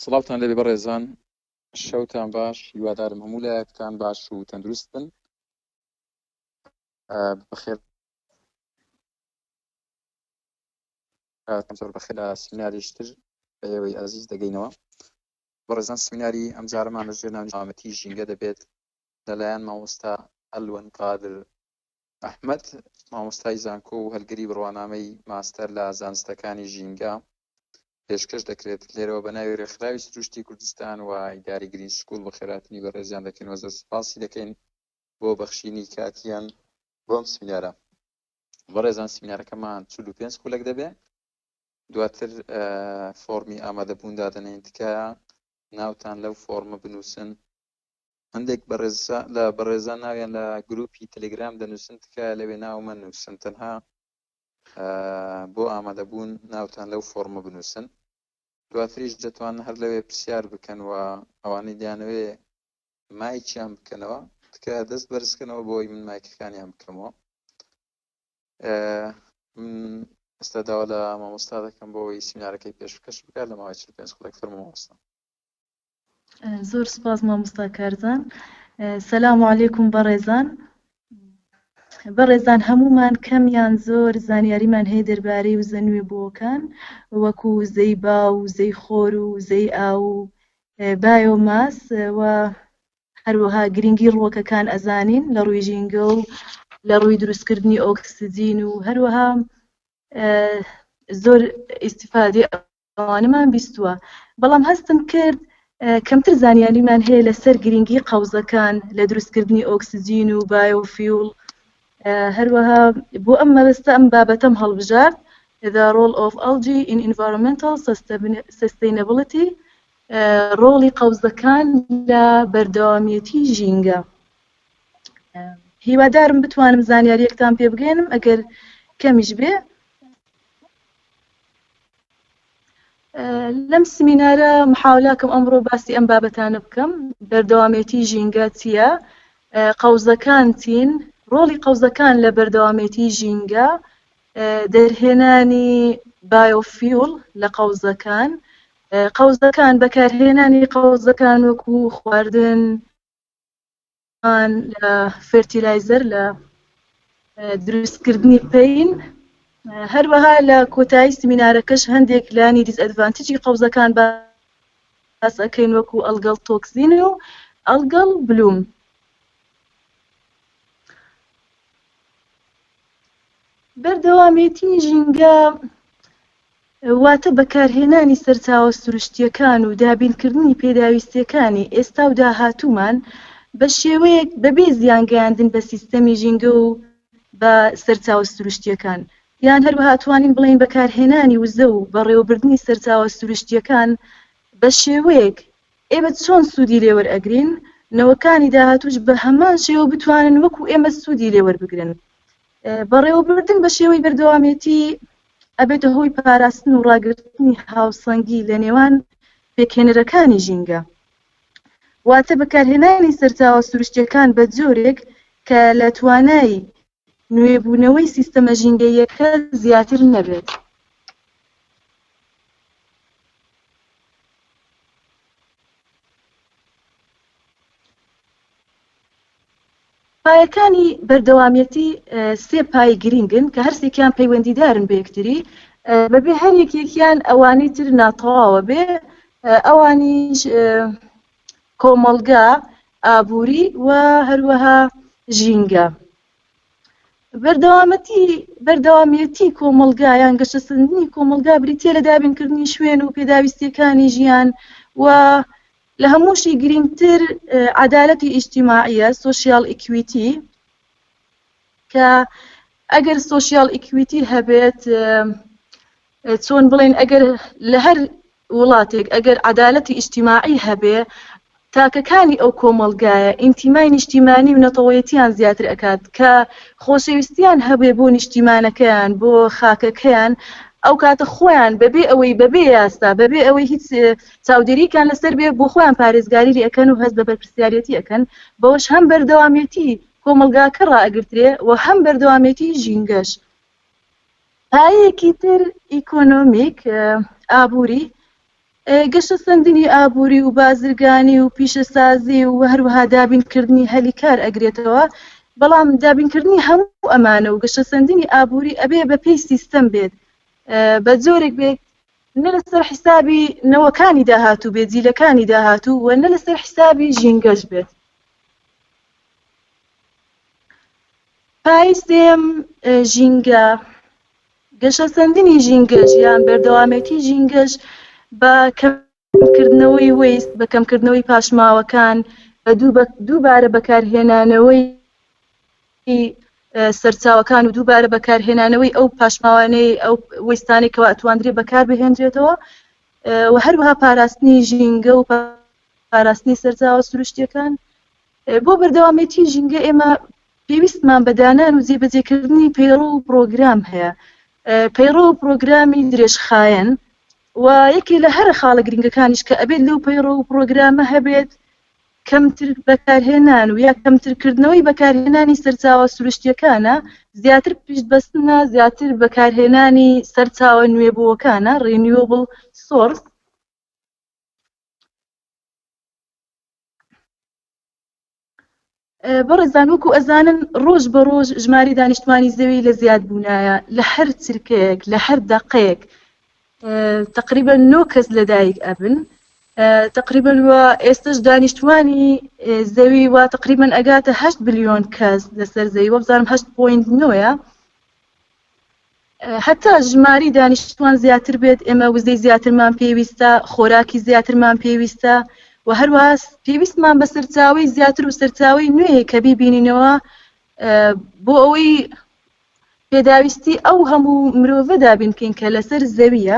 سڵاوتان لێبێ بەڕێزان شەوتان باش هیوادارم هەموو لایەکتان باش و تەندروست بن بەخێر زۆر بەخێر لە سمیناریشتر بە ئێوەی ئازیز دەگەینەوە بەڕێزان سمیناری ئەم جارەمان لە ژێر ناوی سەلامەتی ژینگە دەبێت لەلایەن مامۆستا ئەلوەن قادر ئەحمەد، مامۆستای زانکۆ و هەلگری بڕوانامەی ماستەر لە زانستەکانی ژینگە، پێشکەش دەکرێت. لێرەوە بە ناوی رێکخراوی سروشتی کوردستان و ئیداری گرین سکوڵ بەخێرهاتنی بەڕێزیان دەکەین و زۆر سوپاسی دەکەین بۆ بەخشینی کاتیان بۆ ئەم سمینارە. بەڕێزان سمینارەکەمان 45 خولەک دەبێ. دواتر فۆڕمی ئامادەبوون دادەنێین. تکایە ناوتان لەو فۆڕمە بنووسن. هەندێک بەڕێزە لە بەڕێزان ناویان لە گروپی تەلەگرام دەنووسن تکایە لەوێ ناو مەنووسن تەنها بۆ ئامادەبوون ناوتان لەو فۆڕمە بنووسن دواتریش دەتوانن هەر لەوێ پرسیار بکەن و ئەوانەی دەیانەوێ مایکیان بکەنەوە تکایە دەست بەرزکەنەوە بۆی من مایکەکانیان بکەمەوە ئێستا داوا لە مامۆستا دەکەم بۆ ئەوەی سیمینارەکەی پێشکەش بکات لە ماوەی 45 خولەک فەرموو مامۆستا. زۆر سپاس مامۆستا کارزان. سلام علیکم بەڕێزان. بەڕێزان هەموومان کەم یان زۆر زانیاریمان هەیە دەربارەی وزە نوێبووەکان وەکو وزەی با و وزەی خۆر و وزەی ئاو و بایۆماس و هەروەها گرنگی ڕووەکەکان ئەزانین لە ڕووی ژینگە و لە ڕووی دروستکردنی ئۆکسجین و هەروەها زۆر ئیسیفادی ئەوانەمان بیستووە، بەڵام هەستم کرد کەمتر زانیاریمان هەیە لەسەر گرنگی قەوزەکان لە دروستکردنی ئۆکسجین و بایۆفیوڵ. هەروەها بۆ ئەم مەبەستە ئەم بابەتەم هەڵبژارد، The Role of Algae in Environmental Sustainability، ڕۆڵی قەوزەکان لە بەردەوامیەتی ژینگە. هیوادارم بتوانم زانیاریەکتان پێ بگەێنم ئەگەر کەمیش بێ. لەم سمینارە محاولاکەم ئەمڕۆ باسی ئەم بابەتانە بکەم بەردەوامێتی ژینگە چییە قەوزەکان چین ڕۆڵی قەوزەکان لە بەردەوامێتی ژینگە دەرهێنانی بایۆفیول لە قەوزەکان قەوزەکان بەکارهێنانی قەوزەکان وەکو خواردن لە fertilizer لە دروستکردنی پەین هەروەها لە کۆتایی سمینارەکەش هەندێک لانی disadvantage ی قەوزەکان باس ئەەکەین وەکو algal toxin و algal bloom. بەردەوامێتی ژینگە واتە بەکارهێنانی سەرچاوە سروشتییەکان و دابینکردنی پێداویستییەکانی ئێستا و داهاتوومان بە شێوەیەک بەبێ زیانگەیاندن بە سیستەمی ژینگە و بە سەرچاوە سروشتییەکان یان هەروەها توانین بڵێین بەکارهێنانی وزە و بەڕێوەبردنی سەرچاوە سروشتییەکان بە شێوەیەک ئێمە چۆن سوودی لێ وەرئەگرین نەوەکانی داهاتووش بە هەمان شێوە بتوانن وەکو ئێمە سوودی لێ وەربگرن. بەڕێوەبردن بە شێوەی بەردەوامێتی ئەبێتە هۆی پاراستن و ڕاگرتنی هاوسەنگی لە نێوان پێکهێنەرەکانی ژینگە، واتە بەکارهێنانی سەرچاوە سروشتیەکان بە جۆرێک کە لە توانای نوێبوونەوەی سیستەمە ژینگەییەکە زیاتر نەبێت. پایەکانی بەردەوامیەتی سێ پای گرینگن کە هەرسێکیان پەیوەندیدارن بە یەکتری، بەبێ هەر یەکێکیان ئەوانی تر ناتەواوە بێ، ئەوانیش کۆمەڵگا، ئابووری و هەروەها ژینگە. بەردەوامەتی بەردەوامیەتی کۆمەڵگا یان گەشەسەندنی کۆمەڵگا بریتییە لە دابینکردنی شوێن و پێداویستیەکانی ژیان و لە هەمووشی گرینگتر عەدالەتی ئیجتیماعیە، social equity، کە ئەگەر social equity هەبێت چۆن بڵێن ئەگەر لە هەر وڵاتێک ئەگەر عەدالەتی ئیجتیماعی هەبێ تاکەکانی ئەو کۆمەڵگایە ئینتیمای نیشتیمانی و نەتەوەیەتیان زیاتر ئەکات کە خۆشەویستیان هەبێ بۆ نیشتیمانەکەیان بۆ خاکەکەیان ئەو کاتە خۆیان بەبێ ئەوەی بەبێ یاسا بەبێ ئەوەی هیچ چاودێریکان لەسەر بێ بۆ خۆیان پارێزگاری لێ ئەکەن و هەست بە بەرپرسیارەتی ئەکەن بەوەش هەم بەردەوامێتی کۆمەڵگاکە ڕائەگرترێ و هەم بەردەوامێتی ژینگەش. پایەیەکی تر ئیکۆنۆمیک ئابووری. گەشەسەندنی ئابووری و بازرگانی و پیشەسازی و هەروەها دابینکردنی هەلی کار ئەگرێتەوە، بەڵام دابینکردنی هەموو ئەمانە و گەشەسەندنی ئابووری ئەبێ بە پێی سیستەم بێت، بە جۆرێک بێت نە لەسەر حیسابی نەوەکانی داهاتوو بێت، جیلەکانی داهاتوو و نە لەسەر حیسابی ژینگەش بێت. پایەی سێیەم ژینگە، گەشەسەندنی ژینگەش یان بەردەوامێتی ژینگەش بە کەمکردنەوەی waste، بە کەمکردنەوەی پاشماوەکان، بە دووبارە بەکارهێنانەوەی سەرچاوەکان و دووبارە بەکارهێنانەوەی ئەو پاشماوانەی ئەو waste انەی کەوا ئەتواندرێ بەکار بهێنرێتەوە و هەروەها پاراستنی ژینگە و پاراستنی سەرچاوە سروشتیەکان. بۆ بەردەوامێتی ژینگە ئێمە پێویستمان بە دانان و جێبەجێکردنی پەیڕەو و پڕۆگرام هەیە، پەیڕەو و پڕۆگرامی درێژخایەن و یەکێ لە هەرە خاڵە گرنگەکانیش کە ئەبێت لەو پەیڕەو و پڕۆگرامە هەبێت کەمتر بەکارهێنان و یا کەمترکردنەوەی بەکارهێنانی سەرچاوە سروشتیەکانە، زیاتر پشتبەستنە زیاتر بەکارهێنانی سەرچاوە نوێبووەکانە، Renewable Source. بەڕێزان وەکو ئەزانن ڕۆژ بە ڕۆژ ژماری دانیشتوانی زەوی لە زیاد بوونایە لە هەر چرکەیەک لە هەر دەقەیەک تقریبا نۆ کەس لەدایک ئەبن تقریبا و ئێستش دانیشتوانی زەوی و تقریبا ئەگاتە 8 بلیۆن کەس لەسەر زەوی وەبزانم 8.9 هەتا ژماری دانیشتوان زیاتر بێت ئێمە وزەی زیاترمان پێویستە، خۆراکی زیاترمان پێویستە و هەروەها پێویستمان بە سەرچاوەی زیاتر و سەرچاوەی نوێ کە بیبینینەوە بۆ ئەوەی پێداویستی ئەو هەموو مرۆڤە دابین بکەین کە لەسەر زەویە.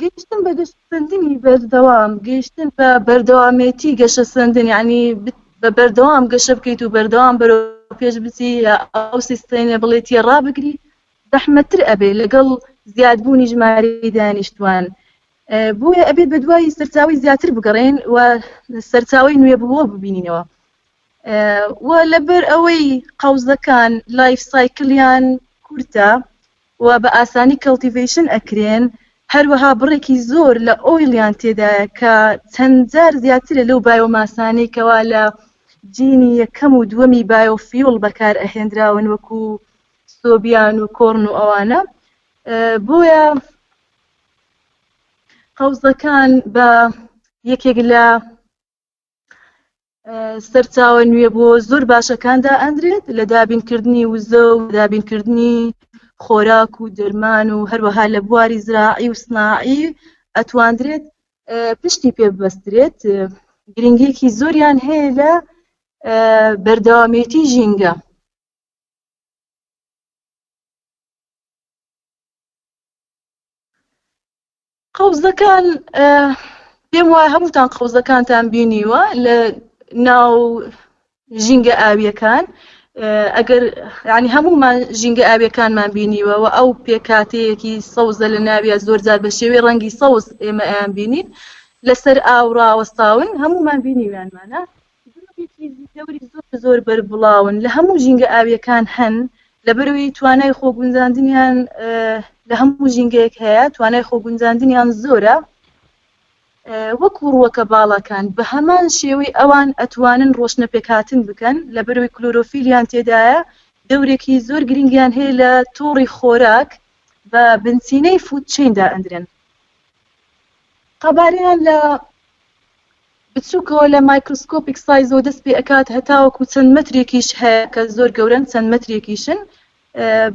گەیشتن بە گەشەسەندنی بەردەوام، گەیشتن بە بەردەوامێتی گەشەسەندن، یعنی بە بەردەوام گەشە بکەیت و بەردەوام بەرەو پێش بچی یا ئەو sustainability ە ڕابگری زەحمەتتر ئەبێ لەگەڵ زیادبوونی ژمارەی دانیشتوان. بۆیە ئەبێت بە دوای سەرچاوەی زیاتر بگەڕێن و سەرچاوەی نوێبووە ببینینەوە. و لەبەر ئەوەی قەوزەکان life cycle یان کورتە و بە ئاسانی cultivation ئەکرێن، هەروەها بڕێکی زۆر لە oil یان تێدایە کە چەند جار زیاترە لەو biomass انەی کەوا لە gen ی یەکەم و دووەمی biofuel بەکار ئەهێنراون وەکو سۆبیان و corn و ئەوانە. بۆیە قەوزەکان بە یەکێک لە سەرچاوە نوێبووە زۆر باشەکاندا ئەندرێت لە دابینکردنی وزە و دابینکردنی خۆراک و دەرمان و هەروەها لە بواری زراعی و سناعی ئەتواندرێت پشتی پێ ببەسترێت. گرنگیەکی زۆریان هەیە لە بەردەوامێتی ژینگە. قەوزەکان پێم وایە هەمووتان قەوزەکانتان بینیوە لە ناو ژینگە ئاویەکان ئەگەر ینی هەمومان ژینگە ئاویەکانمان بینیوە و ئەو پێکاتەیەکی سەوزە لە ناویە زۆر جار بە شێوەی ڕەنگی سەوز ئێمە ئەیان بینین لەسەر ئاو ڕاوەستاون هەمومان بینیویانمانە گروپێکی زیندەوەری زۆر زۆر بەربڵاون لە هەموو ژینگە ئاویەکان هەن لەبەرەوەی توانای خۆگونجاندنیان لە هەموو ژینگەیەک هەیە توانای خۆگونجاندنیان زۆرە وەکو ڕووەکە باڵاکان بە هەمان شێوەی ئەوان ئەتوانن ڕۆشنە پێکهاتن بکەن لەبەرەوەی کلۆرۆفیلیان تێدایە دەورێکی زۆر گرنگیان هەیە لە تۆڕی خۆراک بە بنچینەی food chain دائەندرێن قەبارەیان لە بچووکەوە لە microscopic size ەوە دەست پێ ئەکات هەتاوەکو چەند مەترێکیش هەیە کە زۆر گەورەن چەند مەترێکیشن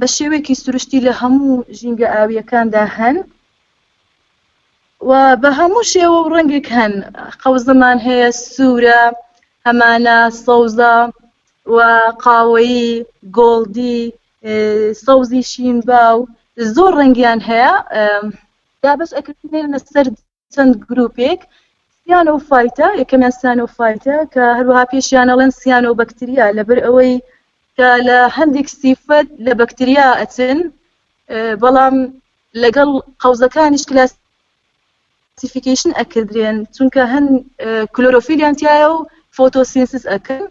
بە شێوەیەکی سروشتی لە هەموو ژینگە ئاویەکاندا هەن و بە هەموو شێوە و ڕەنگێک هەن قەوزەمان هەیە سوورە هەمانە سەوزە و قاوەیی goldy سەوزی شینباو زۆر ڕەنگیان هەیە دابەش ئەکردنە سەر چەند گروپێک Cyanophyta یەکەمیان Cyanophyta کە هەروەها پێشیان ئەڵێن سیانۆبەکتریا لەبەر ئەوەی کە لە هەندێک سیفەت لە بەکتریا ئەچن بەڵام لەگەڵ قەوزەکانیش classification ئەکردرێن چونکە هەن کلۆرۆفیلیان تایە و photosynthesis ئەکەن.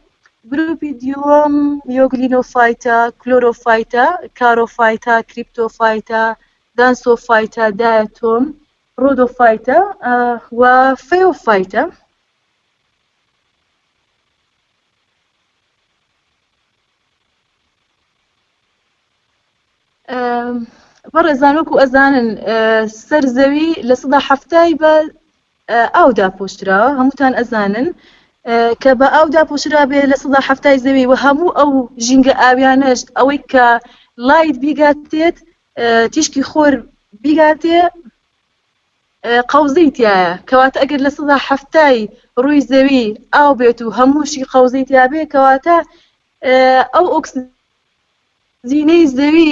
گروپی دووەم Euglenophyta، Chlorophyta، Charophyta، Cryptophyta. Xanthophyta، diatom، Rhodophyta و Phaeophyta. بەڕێزان وەکو ئەزانن سەر زەوی 70%ی بە ئاو داپۆشراوە، هەمووتان ئەزانن کە بە ئاو داپۆشرابێ 70%ی زەوی و هەموو ئەو ژینگە ئاویانەش ئەوەی کە light بیگاتێت، تیشکی خۆر بیگاتێ، قەوزەی تایە. کەواتە ئەگەر 70%ی ڕووی زەوی ئاو بێت و هەمووشی قەوزەی تیابێ، کەواتە ئەو ئۆکسجینەی زەوی،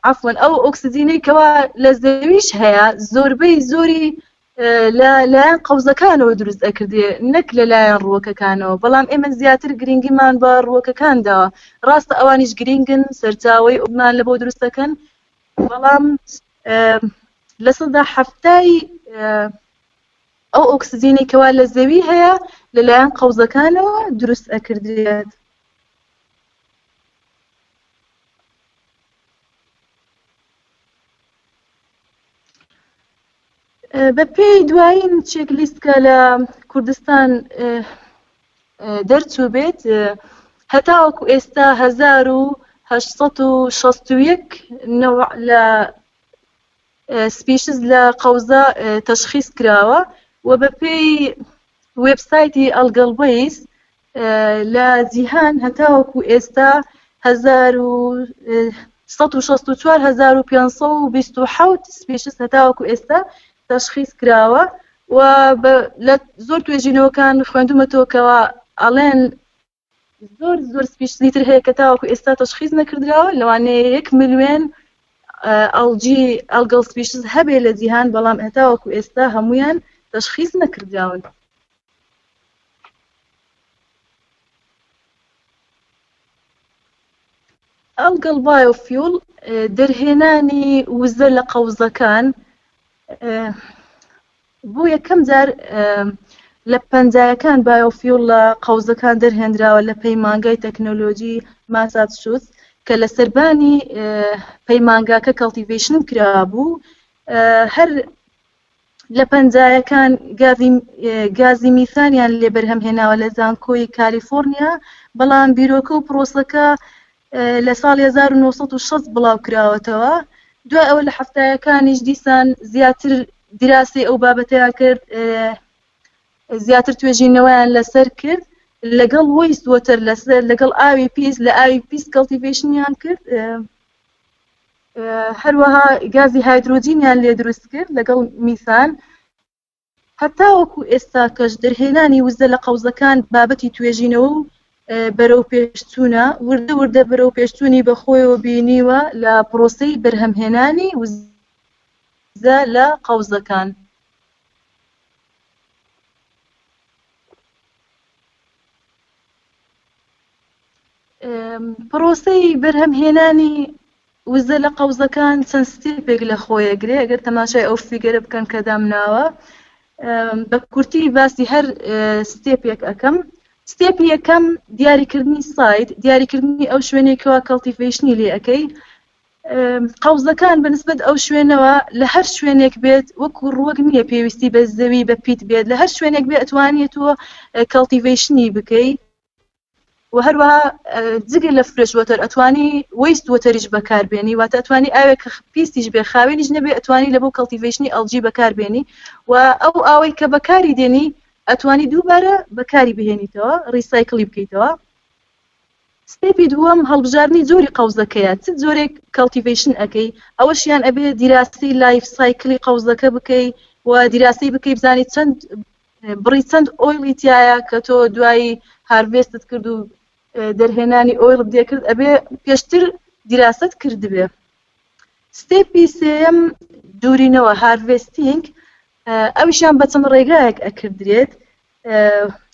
عەفوەن، ئەو ئۆکسجینەی کەوا لە زەویش هەیە زۆربەی زۆری لە لایەن قەوزەکانەوە دروست ئەکردێ نەک لە لایەن ڕووەکەکانەوە. بەڵام ئێمە زیاتر گرنگیمان بە ڕووەکەکان داوە. ڕاستە ئەوانیش گرنگن، سەرچاوەی ئۆکسجینمان لە بۆ دروست دەکەن، بەڵام 70%ی ئەو ئۆکسجینەی کەوا لە زەوی هەیە لەلایەن قەوزەکانەوە دروست ئەکردرێت. بە پێی دوایین checklist کە لە کوردستان دەرچوو بێت، هەتاوەکو ئێستا 1861 نەوع لە species لە قەوزە تەشخیص کراوە و بە پێی وێبسایتی AlgalBase لە جیهان هەتاوەکو ئێستا 164527 species هەتاوەکو ئێستا تەشخیص کراوە و لە زۆر توێژینەوەکان خوێندومەتەوە کەوا ئەڵێن زۆر زۆر species ی تر هەیە کە تاوەکو ئێستا تەشخیص نەکردراوە. لەوانەیە 1 ملیۆن algae algal species هەبێ لە جیهان، بەڵام هەتاوەکو ئێستا هەمویان تەشخیص نەکردراون. Algal biofuel، دەرهێنانی وزە لە قەوزەکان، بۆ یەکەم جار لە 50ەکان biofuel لە قەوزەکان دەرهێنراوە لە پەیمانگای تەکنۆلۆژی ماساچوست کە لە سەربانی پەیمانگاکە cultivation کرابوو. هەر لە 50ەکان گازی میثانیان لێ بەرهەم هێناوە لە زانکۆی کالیفۆرنیا، بەڵام بیرۆکە و پرۆسەکە لە ساڵی 1960 بڵاو کراوەتەوە. دوای ئەوە لە 70ەکانیش دیسان زیاتر دیراسی ئەو بابەتەیان کرد، زیاتر توێژینەوەیان لەسەر کرد، لەگەڵ waste water، لەسەر لەگەڵ ئاوی پیس، لە ئاوی پیس cultivation یان کرد. هەروەها گازی هایدرۆجینیان لێ دروست کرد لەگەڵ میثان. هەتاوەکو ئێستا کەش دەرهێنانی وزە لە قەوزەکان بابەتی توێژینەوە و بەرەو پێشچوونە، وردە وردە بەرەو پێشچوونی بەخۆیەوە بینیوە لە پرۆسەی بەرهەمهێنانی وزە لە قەوزەکان. پرۆسەی بەرهەمهێنانی وزە لە قەوزەکان چەند step ێک لە خۆیەگرێ. ئەگەر تەماشای ئەو figure ە بکەن کە دامناوە، بە کورتی باسی هەر step ێک ئەەکەم. Step ی یەکەم دیاریکردنی site، دیاریکردنی ئەو شوێنێکەوە cultivation ی لێ ئەەکەی. قەوزەکان بەنسبەت ئەو شوێنەوە لە هەر شوێنێک بێت، وەکو ڕوەک نییە پێویستی بە زەوی بە پیت بێت، لە هەر شوێنێک بێت ئەتوانێت تۆ cultivation ی بکەی و هەروەها جگە لە fresh water ئەتوانی waste water یش بەکاربێنی، واتە ئەتوانی ئاوێک پیسیش بێ، خاوێنیش نەبێ، ئەتوانی لە بۆ cultivation ی algae بەکاربێنی و ئەو ئاوەی کە بەکاری دێنی ئەتوانی دووبارە بەکاری بهێنیتەوە، recycle ی بکەیتەوە. Step ی دووەم هەڵبژاردنی جۆری قەوزەکەیە، چ جۆرێک cultivation ئەەکەی. ئەوەشیان ئەبێ دیراسی life cycle ی قەوزەکە بکەی و دیراسی بکەی بزانی چەند بڕی چەند oil ی تایە کە تۆ دوایی harvest ت کرد و دەرهێنانی oil ت دێکرد، ئەبێ پێشتر دیراست کردبێ. Step ی سێەم دوورینەوە، harvesting. ئەویشیان بە چەند ڕێگایەک ئەکردرێت،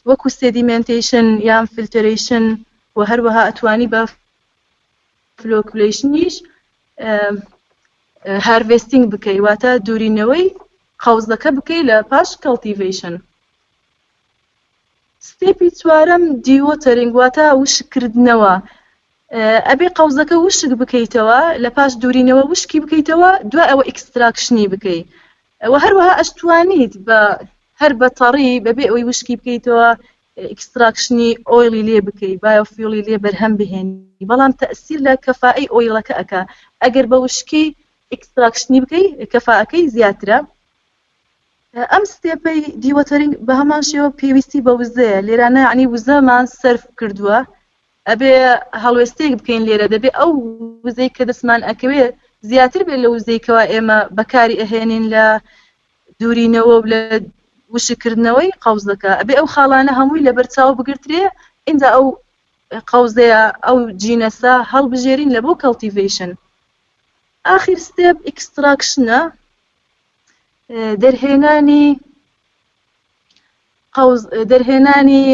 وەکو sedimentation یان filtration و هەروەها ئەتوانی بە flocculation یش harvesting بکەی، واتە دوورینەوەی قەوزەکە بکەی لە پاش cultivation. Step ی چوارەم dewatering، واتە وشکردنەوە. ئەبێ قەوزەکە وشک بکەیتەوە لە پاش دوورینەوە وشکی بکەیتەوە دوای ئەوە extraction ی بکەی و هەروەها ئەشتوانیت بە هەر بە تەڕی بەبێ ئەوەی وشکی بکەیتەوە extraction ی oil ی لێ بکەی biofuel ی لێ بەرهەم بهێنی بەڵام تەسیر لە کەفائی oil ەکە ئەکا ئەگەر بە وشکی extraction ی بکەی کەفاکەی زیاترە. ئەم step ەی dewatering بە هەمان شێوە پێویستی بە وزەیە لێرانە یعنی وزەمان سەرف کردووە ئەبێ هەڵوێستەیەک بکەین لێرە دەبێ ئەو وزەی کە دەستمان ئەکەوێ زیاتر بێت لە وزەی کەوا ئێمە بەکاری ئەهێنین لە دوورینەوە و لە وشکردنەوەی قەوزەکە ئەبێ ئەو خاڵانە هەمووی لەبەر چاو بگرترێ ئینجا ئەو قەوزەیە ئەو genus ە هەڵبژێرین لە بۆ cultivation ئاخیر step extraction ە دەرهێنانی قەوز دەرهێنانی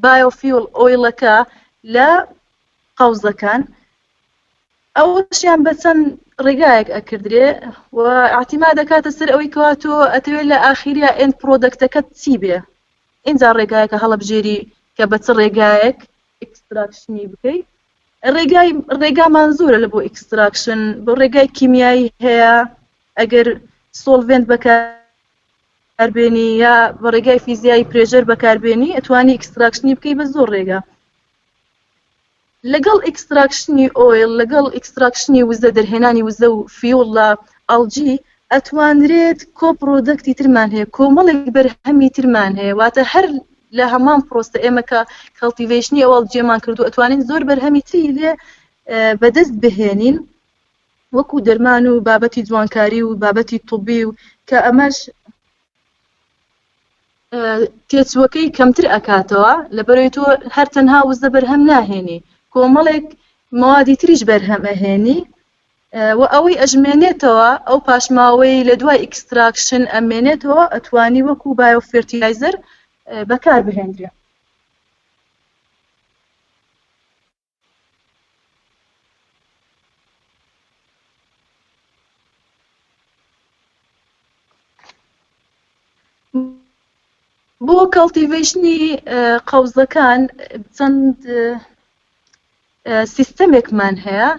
biofuel oil ەکە لە قەوزەکان ئەوەشیان بە چەند ڕێگایەک ئەکردرێ و اعتیما دەکاتە سەر ئەوەی کەوا تۆ ئەتەوێت لە ئاخیریا end product ەکەت چی بێ ئینجا ڕێگایەکە هەڵەبژێری کە بە چ ڕێگایەک extraction ی بکەی ڕێگای ڕێگامان زۆرە لە بۆ extraction بۆ ڕێگای کیمیایی هەیە ئەگەر solvent بەکاربێنی یا بە ڕێگای فیزیایی pressure بەکاربێنی ئەتوانی extraction ی بکەی بە زۆر ڕێگا لەگەڵ extraction ی oil لەگەڵ extraction ی وزە دەرهێنانی وزە و فیوڵ لە algae ئەتوانرێت co-product ی ترمان هەیە کۆمەڵێک بەرهەمی ترمان هەیە واتە هەر لە هەمان پرۆسە ئێمە کە cultivation ی ئەو algae مان کردو ئەتوانین زۆر بەرهەمی تری لێ بەدەست بهێنین وەکو دەرمان و بابەتی جوانکاری و بابەتی طبی و کە ئەمەش تێچووەکەی کەمتر ئەکاتەوە لەبەرەوەی تۆ هەر تەنها وزە بەرهەم ناهێنی کۆمەڵێک مەوادی تریش بەرهەم ئەهێنی و ئەوەی ئەژمێنێتەوە ئەو پاشماوەی لە دوای extraction ئەمێنێتەوە ئەتوانی وەکو biofertilizer بەکار بهێندرێ. بۆ cultivation ی قەوزەکان چەند سیستەمێکمان هەیە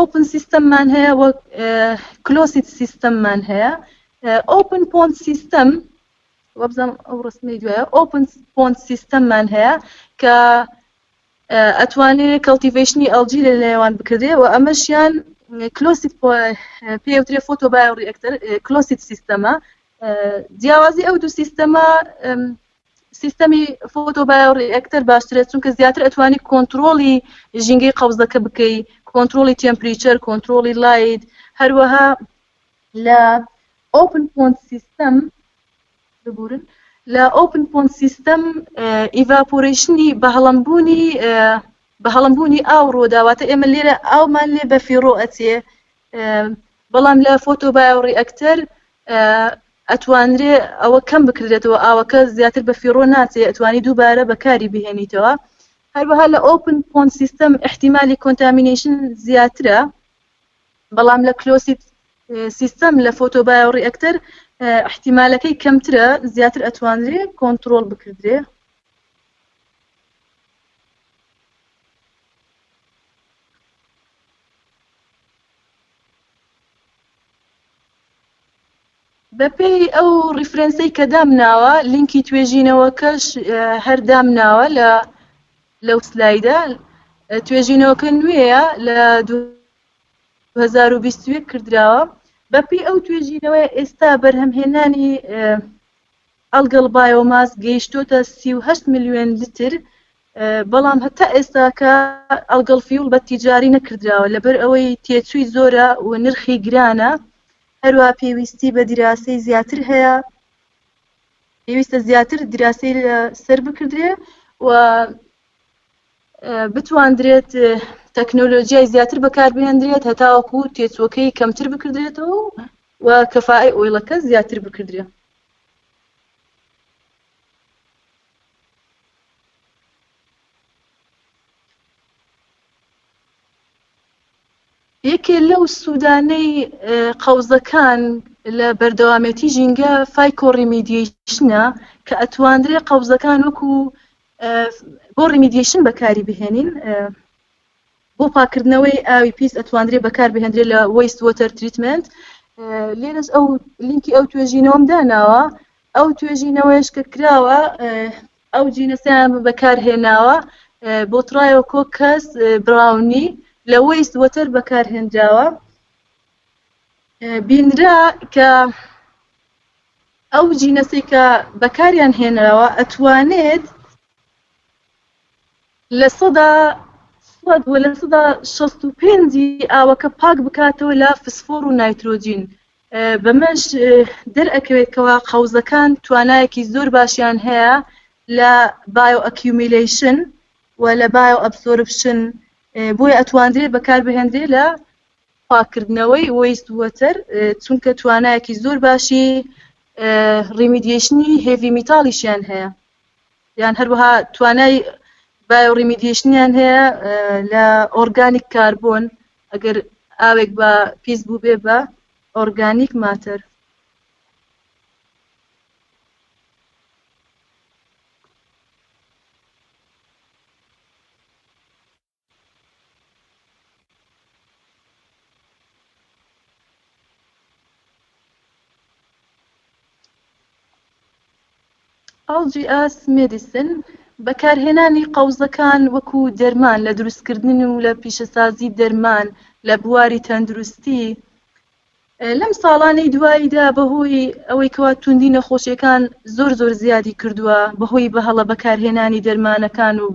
open system مان هەیە وەک closed system مان هەیە open pond system وەبزانم ئەو ڕسمی دوایە open pond system مان هەیە کە ئەتوانێ cultivation ی algae لە نێوان بکردێ و ئەمەشیان closed پێوترێ photobioreactor closed system ە جیاوازی ئەو دوو سیستەمە سیستەمی photobioreactor باشترە چونکە زیاتر ئەتوانی کۆنتترۆلی ژینگەی قەوزەکە بکەی کۆنتترۆلی temperature کۆنتترۆلی light هەروەها لە open pond system ببورن لە open pond system evaporation ی بەهەڵمبوونی بەهەڵمبوونی ئاو ڕووداواتە ئێمە لێرە ئاومان لێ بەفیڕۆ ئەچێ بەڵام لە photobioreactor ئەتوانرێ ئەوە کەم بکرێتەوە ئاوەکە زیاتر بە فیڕۆ ناچێ ئەتوانی دووبارە بەکاری بهێنیتەوە هەروەها لە open pond system احتیمالی contamination زیاترە بەڵام لە closed system لە photobioreactor احتیمالەکەی کەمترە زیاتر ئەتوانرێ کۆنترۆل بکردرێ. بەپێی ئەو reference ەی کە دامناوە لینکی توێژینەوەکەش هەر دامناوە لە لەو سلایدە توێژینەوەکە نوێیە لە 2021 کردراوە بەپێی ئەو توێژینەوەی ئێستا بەرهەمهێنانی algal biomass گەیشتۆتە 38 ملیۆن لتر بەڵام هەتا ئێستاکە algal fuel بە تیجاری نەکردراوە لەبەر ئەوەی تێچووی زۆرە و نرخی گرانە هەروە پێویستی بە دیراسەی زیاتر هەیە پێویستە زیاتر دیراسەی سەر بکردرێ و بتواندرێت تەکنۆلۆژیای زیاتر بەکاربهێندرێت هەتاوەکو تێچووەکەی کەمتر بکردرێتەوە و کەفای oil ەکە زیاتر بکردرێت. یەکێ لەو سوودانەی قەوزەکان لە بەردەوامێتی ژینگە phycoremediation ە کە ئەتواندرێ قەوزەکان وەکو بۆ remediation بەکاری بهێنین. بۆ پاکردنەوەی ئاوی پیس ئەتواندرێ بەکار بهێندرێت لە waste water treatment. لێرەش ئەو لینکی ئەو توێژینەوەم داناوە، ئەو توێژینەوەیش کە کراوە ئەو genus ەیان بەکارهێناوە بۆ Botryococcus braunii لە waste water بەکارهێنراوە. بینرا کە ئەو genus ەی کە بەکاریان هێنراوە ئەتوانێت 100% و 65% ی ئاوەکە پاک بکاتەوە لە فسفۆر و نایترۆجین. بەمەش دەرئەکەوێت کەوا قەوزەکان توانایەکی زۆر باشیان هەیە لە bioaccumulation و لە bioabsorption، بۆیە ئەتواندرێت بەکاربهێندرێت لە پاککردنەوەی waste water، چونکە توانایەکی زۆر باشی remediation ی heavy metal یشیان هەیە، یان هەروەها توانای bioremediation یان هەیە لە organic carbon، ئەگەر ئاوێک بە پیس بوو بێ بە organic matter. Algae as medicine، بەکارهێنانی قەوزەکان وەکو دەرمان لە دروستکردن و لە پیشەسازی دەرمان لە بواری تەندروستی. لەم ساڵانەی دواییدا بەهۆی ئەوەی کەوا توندی نەخۆشیەکان زۆر زۆر زیادی کردووە بەهۆی بەهەڵە بەکارهێنانی دەرمانەکان و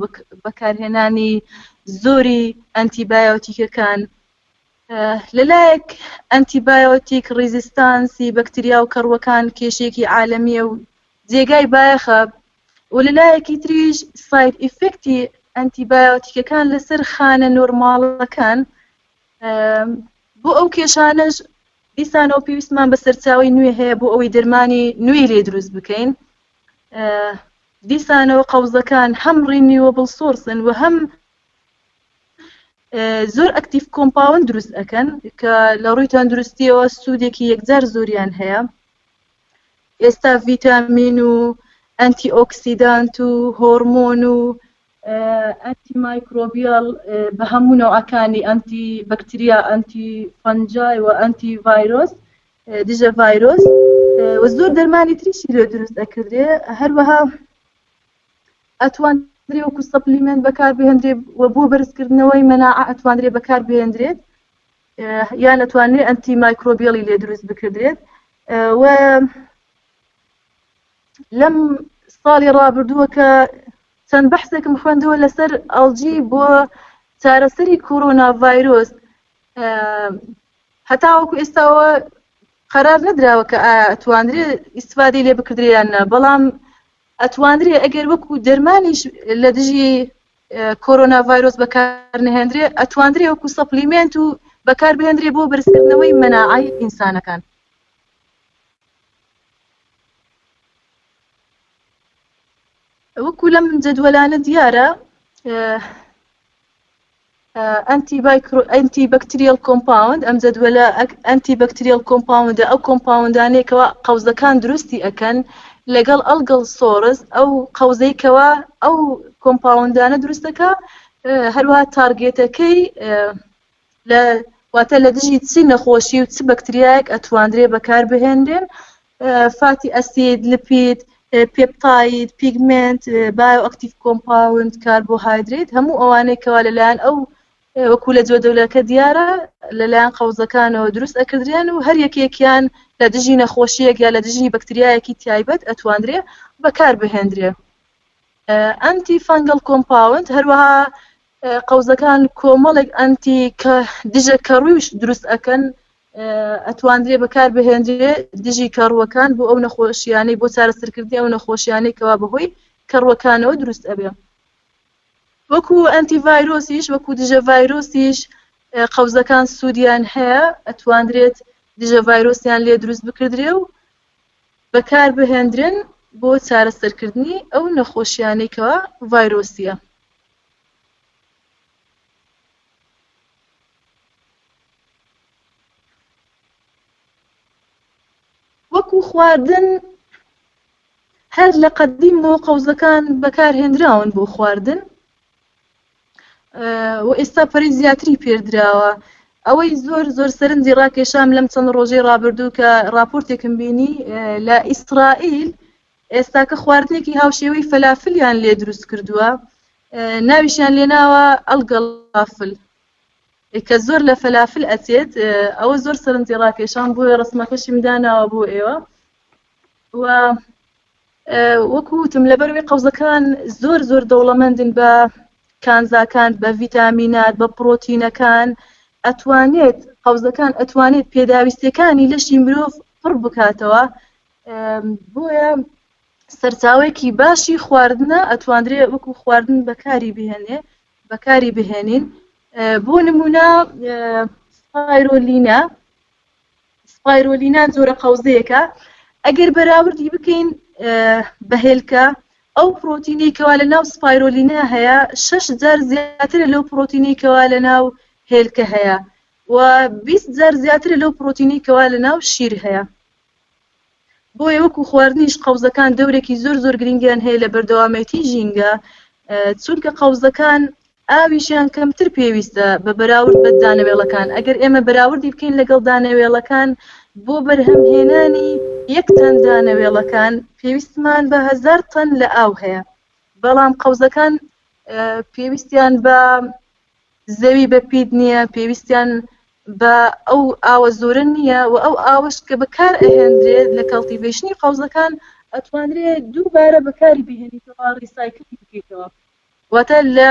بەکارهێنانی زۆری ئەنتیبایۆتیکەکان، لەلایەک antibiotic resistance ی بەکتریا و کەڕووەکان کێشەیەکی عالەمیە و جێگای بایەخە، و لەلایەکی تریش side effect ی ئەنتیبایۆتیکەکان لەسەر خانە normal ەکان. بۆ ئەو کێشانەش دیسانەوە پێویستمان بە سەرچاوی نوێ هەیە بۆ ئەوەی دەرمانی نوێی لێ دروست بکەین. دیسانەوە قەوزەکان هەم renewable source ن و هەم زۆر active compound دروست ئەکەن کە لە ڕووی تەندروستیەوە سوودێکی یەکجار زۆریان هەیە. ئێستا ڤیتامین و antioxidant و هۆرمۆن و antimicrobial بە هەموو نەوعەکانی ئەنتی بەکتریا، anti fungi و ئەنتی ڤایرۆس، دژە ڤایرۆس و زۆر دەرمانی تریشی لێ دروست ئەکردرێ. هەروەها ئەتواندرێ وەکو supplement بەکاربهێندرێ و بۆ بەرزکردنەوەی مەناعە ئەتواندرێ بەکاربهێندرێت، یان ئەتوانرێ antimicrobial ی لێ دروست بکردرێت. و لەم ساڵی ڕابردووە کە چەند بەحسێکم خوێندەوە لەسەر algae بۆ چارەسەری کۆرۆنا ڤایرۆس، هەتاوەکو ئێستاوە قەرار نەدراوە کە ئایا ئەتواندرێ ئیسفادەی لێ بکردرێ یان نا، بەڵام ئەتواندرێ ئەگەر وەکو دەرمانیش لە دژی کۆرۆنا ڤایرۆس بەکار نەهێندرێ، ئەتواندرێ وەکو supplement و بەکار بهێندرێ بۆ بەرزکردنەوەی مەناعەی ئینسانەکان. وەکو لەم جەدوەلانە دیارە antibacterial compound، ئەم جەدوەلە antibacterial compound ە ئەو compound انەیەکەوە قەوزەکان دروستی ئەکەن لەگەڵ algal source، ئەو قەوزەیکەوە ئەو compound انە دروستەکە، هەروەها target ەکەی لە واتە لە دژی چی نەخۆشی و چ بەکتریایەک ئەتواندرێ بەکار بهێنرێن، fatty acid، lipid، peptide، pigment، bioactive compound، کاربۆهایدرێت، هەموو ئەوانەی کەوا لەلایەن ئەو وەکو لە جۆدەولەکە دیارە لەلایەن قەوزەکانەوە دروست ئەکردرێن و هەر یەکێکیان لە دژی نەخۆشیەک یا لە دژی بەکتریایەکی تایبەت ئەتواندرێ بەکار بهێندرێ. antifungal compound، هەروەها قەوزەکان کۆمەڵێک ئەنتی کە دژە کەڕوویش دروست ئەکەن، ئەتواندرێ بەکار بهێنرێ دژی کەڕووەکان بۆ ئەو نەخۆشیانەی بۆ چارەسەرکردنی ئەو نەخۆشیانەی کەوا بەهۆی کەڕووەکانەوە دروست ئەبێ. وەکو ئەنتی ڤایرۆسیش، وەکو دژە ڤایرۆسیش قەوزەکان سوودیان هەیە، ئەتواندرێت دژە ڤایرۆسیان لێ دروست بکردرێ و بەکار بهێندرێن بۆ چارەسەرکردنی ئەو نەخۆشیانەی کەوا ڤایرۆسیە. وەکو خواردن هەر لە قەدیمەوە قەوزەکان بەکارهێنراون بۆ خواردن. و ئێستا پەرەی زیاتری پێردراوە. ئەوەی زۆر زۆر سەرنجی ڕاکێشام لەم چەند ڕۆژەی ڕابردوو کە ڕاپۆرتێکم بینی لە ئیسرائیل ئێستاکە خواردنێکی هاوشێوەی فەلافلیان لێ دروست کردووە ناویشیان لێناوە ئەلگەڵافل کە زۆر لە فەلافل ئەچێت ئەوە زۆر سەرنجی ڕاکێشام بۆیە ڕسمەکەشیم داناوە بۆ ئێوە و وەکو وتم لەبەروی قەوزەکان زۆر زۆر دەوڵەمەندن بە کانزاکان بە ڤیتامینات بە پرۆتینەکان ئەتوانێت قەوزەکان ئەتوانێت پێداویستیەکانی لەشی مرۆڤ پڕ بکاتەوە بۆیە سەرچاوەیەکی باشی خواردنە ئەتواندرێ وەکو خواردن بەکاری بهێنێ بەکاری بهێنین بۆ نمونە سپایرۆلینا سپایرۆلینا جۆرە قەوزەیەکە ئەگەر بەراوردی بکەین بە هێلکە ئەو پرۆتینەی کەوا لە ناو سپایرۆلینا هەیە شش جار زیاترە لەو پرۆتینەی کەوا لە ناو هێلکە هەیە و 20 جار زیاترە لەو پرۆتینەی کەوا لە ناو شیر هەیە بۆیە وەکو خواردنیش قەوزەکان دەورێکی زۆر زۆر گرنگیان هەیە لە بەردەوامێتی ژینگە چونکە قەوزەکان ئاویشیان کەمتر پێویستە بە بەراورد بە دانەوێڵەکان ئەگەر ئێمە بەراوردی بکەین لەگەڵ دانەوێڵەکان بۆ بەرهەمهێنانی یەک تەن دانەوێڵەکان پێویستمان بە هەزار تەن لە ئاو هەیە بەڵام قەوزەکان پێویستیان بە زەوی بە پیت نییە پێویستیان بە ئەو ئاوە زۆرە نییە و ئەو ئاوەش کە بەکار ئەهێندرێت لە cultivation ی قەوزەکان ئەتوانرێت دووبارە بەکاری بهێنیتەوە recycle ی بکەیتەوە واتە لە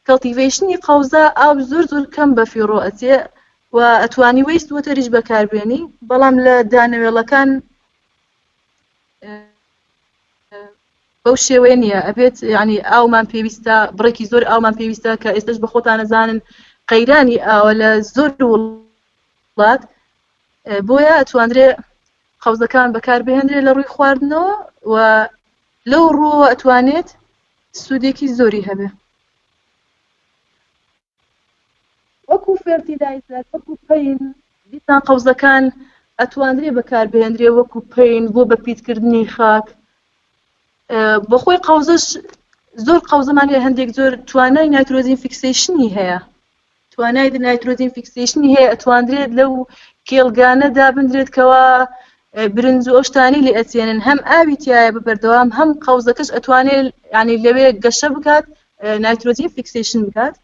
cultivation ی قەوزە ئاو زۆر زۆر کەم بە فیڕۆ ئەچێ و ئەتوانی waste water یش بەکاربێنی بەڵام لە دانەوێڵەکان بەو شێوەیە نییە ئەبێت ینی ئاومان پێویستە بڕێکی زۆر ئاومان پێویستە کە ئێستش بە خۆتان ئەزانن قەیرانی ئاوە لە زۆر وڵات بۆیە ئەتواندرێ قەوزەکان بەکاربهێنرێ لە ڕووی خواردنەوە و لەو ڕووەوە ئەتوانێت سوودێکی زۆری هەبێ وەکو fertilizer وەکو پەین دیسان قەوزەکان ئەتواندرێ بەکاربهێنرێ وەکو پەین بۆ بەپیتکردنی خاک بەخۆی قەوزەش زۆر قەوزەمان هەیە هەندێک زۆر توانای nitrogen fixation ی هەیە توانای nitrogen fixation ی هەیە ئەتواندرێت لەو کێڵگانە دابندرێت کەوا برنج و ئەو شتانی لێ ئەچێنن هەم ئاوی تایە بە بەردەوام هەم قەوزەکەش ئەتوانێت ینی لەوێ گەشە بکات nitrogen fixation بکات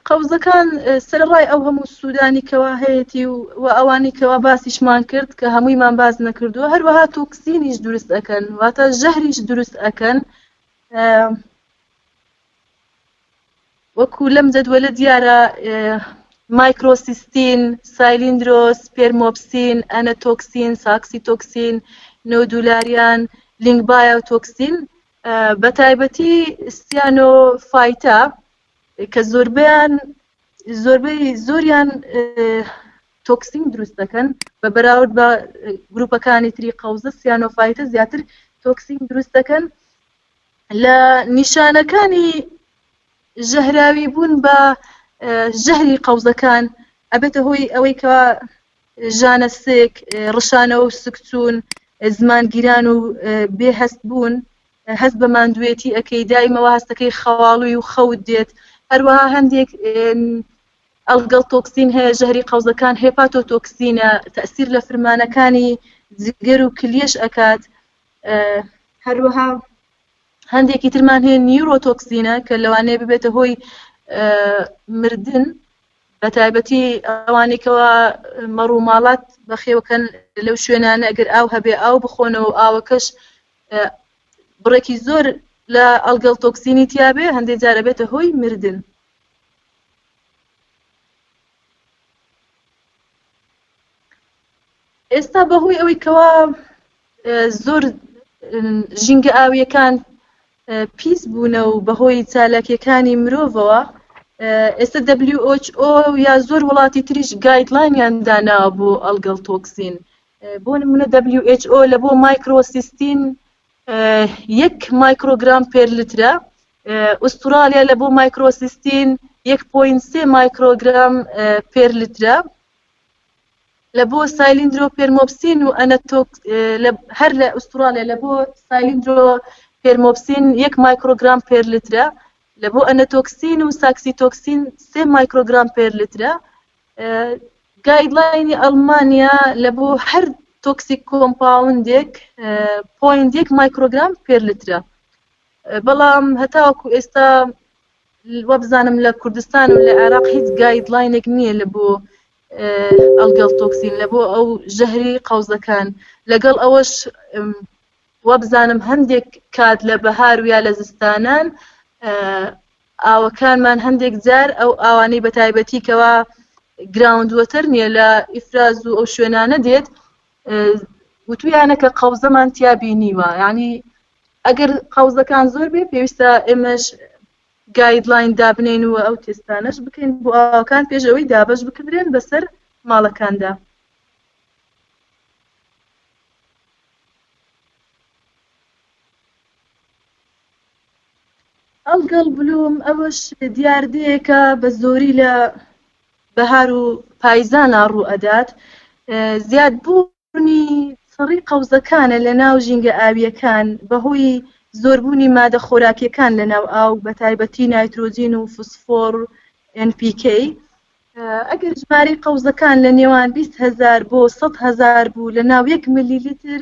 قەوزەکان سەرەڕای ئەو هەموو سوودانی کەوا هەیەی و ئەوانی کەوا باسیشمان کرد کە هەموویمان باس نەکردووە هەروەها تۆکسینیش دروست ئەەکەن واتە ژەهریش دروست ئەەکەن وەکو لەم جەدوەلە دیارە microcystin، cylindrospermopsin، anatoxin، saxitoxin، nodularin، lyngbyatoxin بە تایبەتی cyanophyta کە زۆربەیان زۆربەی زۆریان تۆکسین دروست دەکەن بە بەراورد بە گروپەکانی تری قەوزە cyanophyta زیاتر تۆکسین دروست دەکەن لە نیشانەکانی ژەهراوی بوون بە ژەهری قەوزەکان ئەبێتە هۆی ئەوەی کە ژانە سک، ڕشانەوە و سکچوون، زمانگیران و بێ هەست بوون، هەست بە ماندوێتی ئەەکەی دایمەوە هەستەکەی خەواڵوی و خەوت دێت هەروەها هەندێک algal toxin هەیە ژەهری قەوزەکان hepatotoxin ە تەسیر لە فرمانەکانی جگەر و کلیەش ئەکات هەروەها هەندێکی ترمان هەیە neurotoxin ە کە لەوانەیە ببێتە هۆی مردن بە تایبەتی ئەوانەی کەوا مەڕ و ماڵات بەخێوکەن لەو شوێنانە ئەگەر ئاو هەبێ ئاو بخۆنەوە و ئاوەکەش بڕێکی زۆر لە algal toxin ی تیاابێ هەندێک جارە بێتە هۆی مردن. ئێستا بەهۆی ئەوەی کەوا زۆر ژینگە ئاویەکان پیس بوونە و بەهۆی چالاکیەکانی مرۆڤەوە ئێستا WHO یا زۆر وڵاتی تریش guideline یان داناوە بۆ algal toxin بۆ نمونە WHO لە بۆ microcystin یەک مایکرۆگرام per لترە ئوسترالیا لە بۆ microcystin 1.3 مایکرۆگرام per لترە. لە بۆ سایلیندرۆپێرمۆپسین و ئەنەتۆک هەر لە ئوسترالیا لە بۆ سایلیندرۆپێرمۆپسین یەک مایکرۆگرام پێر لترە، لە بۆ ئەنەتۆکسین و ساکسیتۆکسین 3 مایکرۆگرام پێر لترە. guideline ی ئەڵمانیا لە بۆ هەر toxic compound ێک point یەک مایکرۆگرام پێر لترە. بەڵام هەتاوەکو ئێستا وابزانم لە کوردستان و لە عێراق هیچ guideline ێک نییە لە بۆ algal toxin، لە بۆ ئەو ژەهری قەوزەکان. لەگەڵ ئەوەش وابزانم هەندێک کات لە بەهار و یا لە زستانان ئاوەکانمان هەندێک جار ئەو ئاوانەی بە تایبەتی کەوا ground water نییە لە ئیفراز و ئەو شوێنانە دێت، وتویانە کە قەوزەمان تیا بینیوە. یعنی ئەگەر قەوزەکان زۆر بێ پێویستە ئێمەش guideline دابنێین و ئەو تێستانەش بکەین بۆ ئاوەکان پێش ئەوەی دابەش بکردرێن بەسەر ماڵەکاندا. Algal bloom ئەوەش دیاردەیەکە بە زۆری لە بەهار و پایزانا ڕوو ئەدات. زیادبوونی چڕی قەوزەکانە لە ناو ژینگە ئاوییەکان بەهۆی زۆربوونی مادە خۆراکیەکان لە ناو ئاو، بە تایبەتی نایترۆجین و فسفۆر NPK. ئەگەر ژمارەی قەوزەکان لە نێوان 20,000 بۆ 100,000 بوو لە ناو 1 ملیلیتر،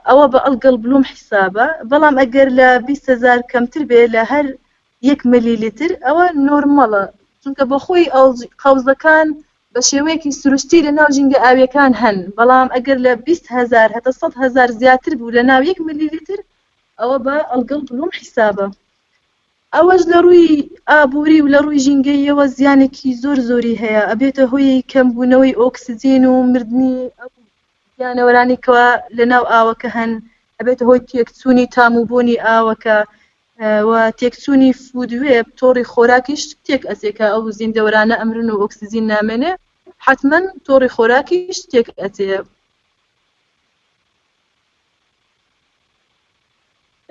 ئەوە بە algal bloom حیسابە. بەڵام ئەگەر لە 20,000 کەمتر بێ لە هەر 1 ملیلیتر، ئەوە normal ە، چونکە بەخۆی قەوزەکان بە شێوەیەکی سروشتی لە ناو ژینگە ئاویەکان هەن. بەڵام ئەگەر لە 20,000 هەتا 100,000 زیاتر بوو لە ناو 1 ملیلیتر، ئەوە بە algal bloom حیسابە. ئەوەش لە ڕووی ئابووری و لە ڕووی ژینگەیەوە زیانێکی زۆر زۆری هەیە، ئەبێتە هۆی کەمبوونەوەی ئۆکسجین و مردنی ئەو گیانەوەرانی کەوا لە ناو ئاوەکە هەن، ئەبێتە هۆی تێکچوونی تام و بۆنی ئاوەکە و تێکچوونی food web، تۆڕی خۆراکیش تێک ئەچێ کە ئەو زیندەوەرانە ئەمرن و ئۆکسجین نامێنێ، حتمما تۆڕی خۆراکیش تێک ئەچێ.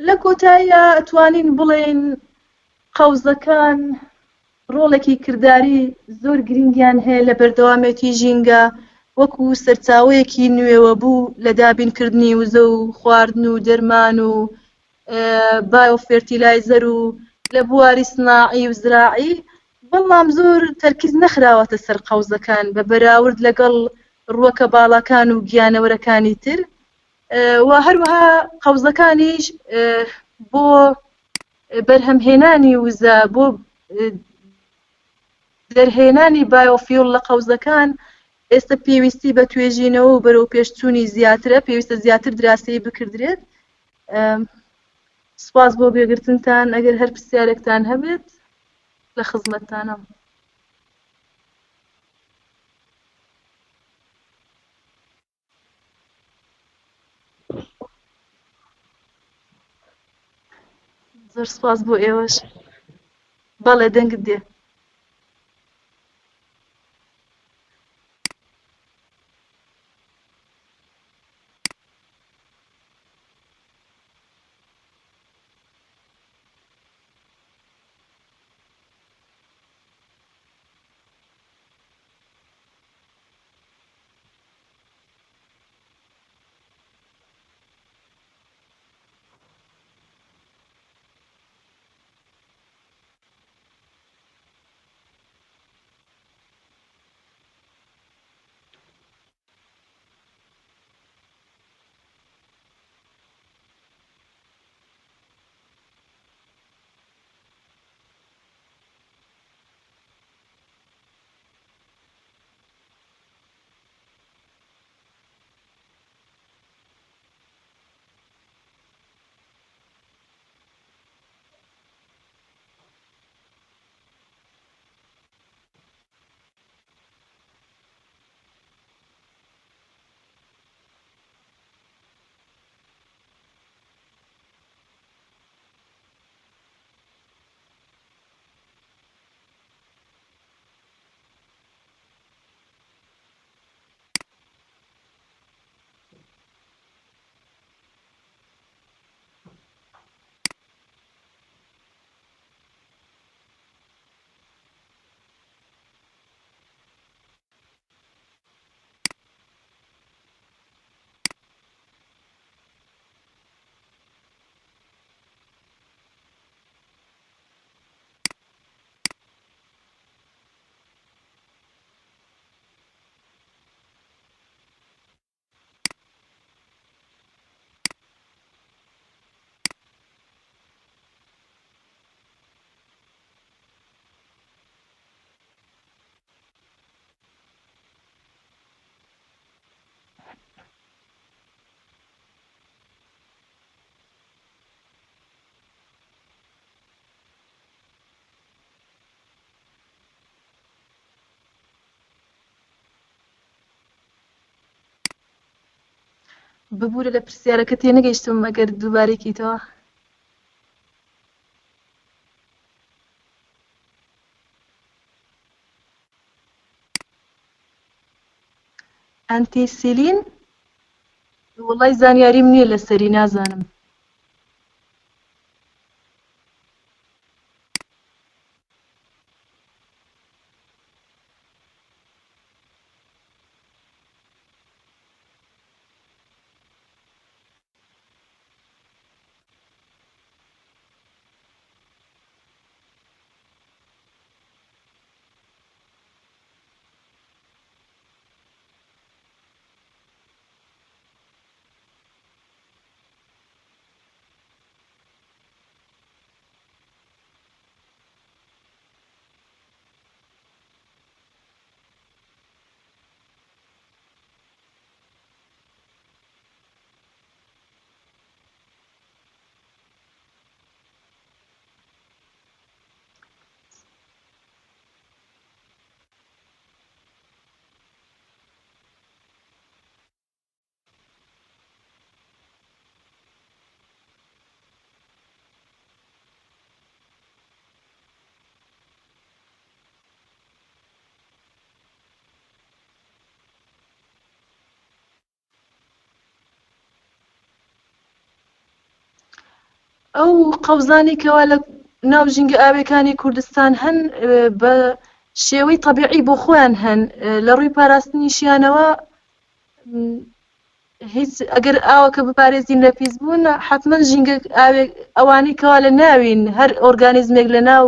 لە کۆتاییە ئەتوانین بڵێین قەوزەکان ڕۆڵێکی کرداری زۆر گرنگیان هەیە لە بەردەوامێتی ژینگە وەکو سەرچاوەیەکی نوێوە بوو لە دابینکردنی وزە و خواردن و دەرمان و biofertilizer و لە بواری سناعی و زراعی، بەڵام زۆر تەرکیز نەخراوەتە سەر قەوزەکان بە بەراورد لەگەڵ ڕووەکە باڵاکان و گیانەوەرەکانی تر. و هەروەها قەوزەکانیش بۆ بەرهەمهێنانی وزە، بۆ دەرهێنانی biofuel لە قەوزەکان ئێستا پێویستی بە توێژینەوە و بەرەو پێشچوونی زیاترە، پێویستە زیاتر دراسی بکردرێت. سپاس بۆ گوێگرتنتان. ئەگەر هەر پرسیارێکتان هەبێت لە خزمەتتانم. زۆر سپاس بۆ ئێوەش. بەڵێ دەنگت دێ. ببوورە لە پرسیارەکە تێنەگەیشتم ئەگەر دووبارەی کەیتەوە. ئەنتیسیلین وەڵای زانیاریم نییە لەسەری نازانم. ئەو قەوزانەی کەوا لە ناو ژینگە ئاوێکانی کوردستان هەن بە شێوەی تەبیعی بۆ خۆیان هەن لە ڕووی پاراستنیشیانەوە هیچ ئەگەر ئاوەکە بپارێزین لە پیسبوون حتمما ژینگە ئاوێک ئەوانەی کەوا لە ناوین هەر ئۆرگانیزمێک لە ناو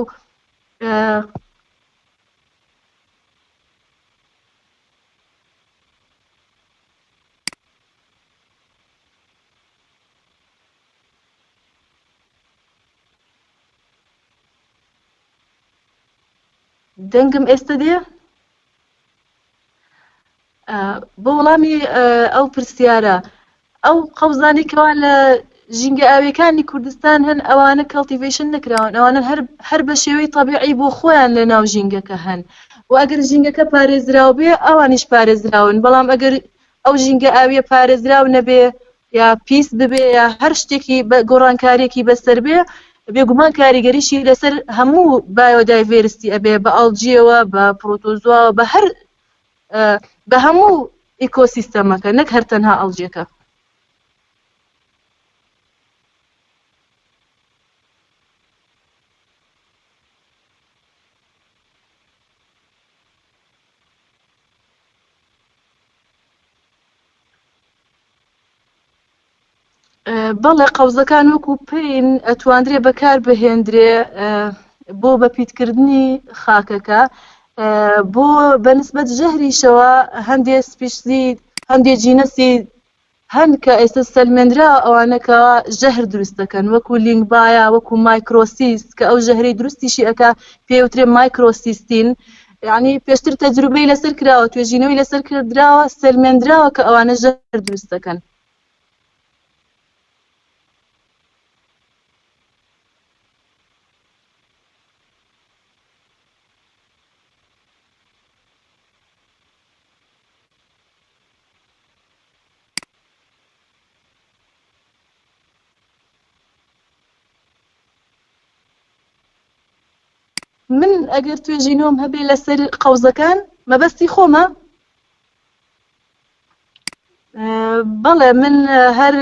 دەنگم ئێستا دێ؟ بۆ وەڵامی ئەو پرسیارە ئەو قەوزانەی کەوا لە ژینگە ئاویەکانی کوردستان هەن ئەوانە cultivation نەکراون ئەوانە هەر هەر بە شێوەی تەبیعی بۆ خۆیان لە ناو ژینگەکە هەن و ئەگەر ژینگەکە پارێزراو بێ ئەوانیش پارێزراون بەڵام ئەگەر ئەو ژینگە ئاویە پارێزراو نەبێ یا پیس ببێ یا هەر شتێکی بە گۆڕانکاریەکی بەسەر بێ بێگومان کاریگەریشی لەسەر هەموو biodiversity ئەبێ بە algae یەوە بە protozoa وە بە هەر بە هەموو ئیکۆسیستەمەکە نەک هەر تەنها algae یەکە. بەڵێ قەوزەکان وەکو پین ئەتواندرێ بەکار بهێندرێ بۆ بەپیتکردنی خاکەکە بۆ بەنسبەت ژەهریشەوە هەندێ species ی هەندێ genus ی هەن کە ئێستا سەلمێنرا ئەوانە کە ژەهر دروست دەکەن وەکو Lyngbya وەکو Microcystis کە ئەو ژەهری دروستیشی ئەکا پێوترێ microcystin یعنی پێشتر تەجروبەی لەسەر کراوە توێژینەوەی لەسەر کردراوە سەلمێندراوە کە ئەوانە ژەهر دروست دەکەن. من ئەگەر توێژینەوەم هەبێ لەسەر قەوزەکان مەبەستی خۆمە بەڵێ من هەر